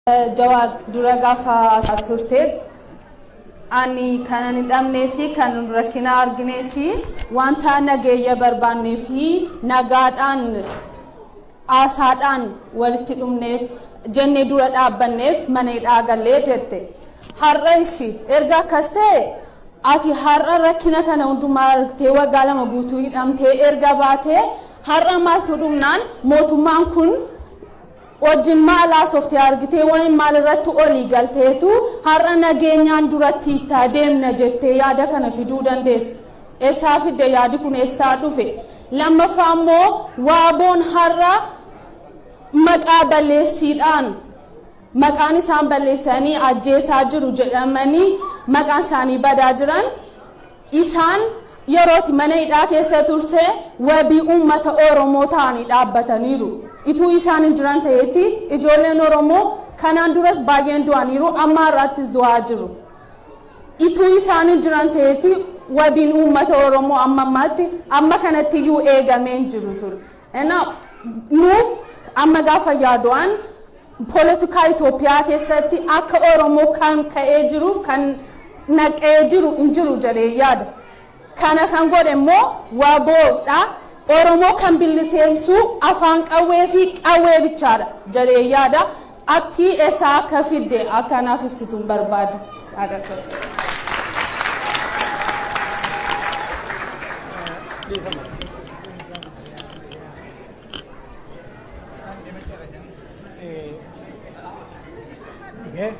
Jawaar, dura gaafa turte ani kan hin dhabnee fi kan rakkina arginee fi wanta nageenya barbaannee fi nagaadhaan haasaadhaan walitti dhumneef jennee dura dhaabbanneef mana hidhaa gallee jette. Har'a ishii erga akkas ta'e, ati har'a rakkina kana hundumaa argitee waggaa 2 guutuu hidhamtee erga baatee, har'a maaltu dhumnaan mootummaan kun wajjin maal haasoftee argitee wayin maal irratti olii galteetu har'a nageenyaan duratti itti adeemna jettee yaada kana fiduu dandeessa? Eessaa fidde? Yaadi kun eessaa dhufe? Lammaffaa immoo, waaboon har'a maqaa balleessiidhaan, maqaan isaan balleessanii ajjeesaa jiru jedhamanii maqaan isaanii badaa jiran, isaan yerooti mana hidhaa keessa turte wabii uummata Oromoo ta'anii dhaabbataniiru. Ituu isaan hin jiran ta'etti ijoolleen Oromoo kanaan duras baay'een du'aniiru, amma har'aattis du'aa jiru. Ituu isaan hin jiran ta'etti wabiin uummata Oromoo amma ammaatti amma kanatti iyyuu eegamee hin jiru ture. Nuuf amma gaafa yaadu'an poolitikaa Itoophiyaa keessatti akka Oromoo kan ka'ee jiruuf kan naqee jiru hin jiru jedhee yaada. Kana kan godhe immoo waboodha. Oromoo kan biliseensuu afaan qawwee fi qawwee bichaadha jedhee yaada. Akki eessaa akka fidde akka naaf ibsituun barbaada. Okay.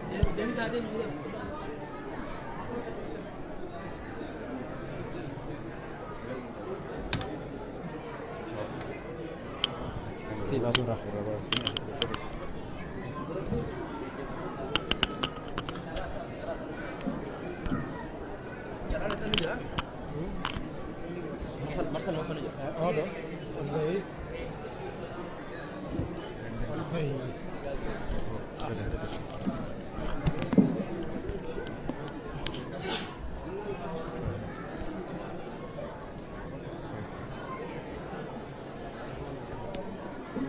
Sí, basura.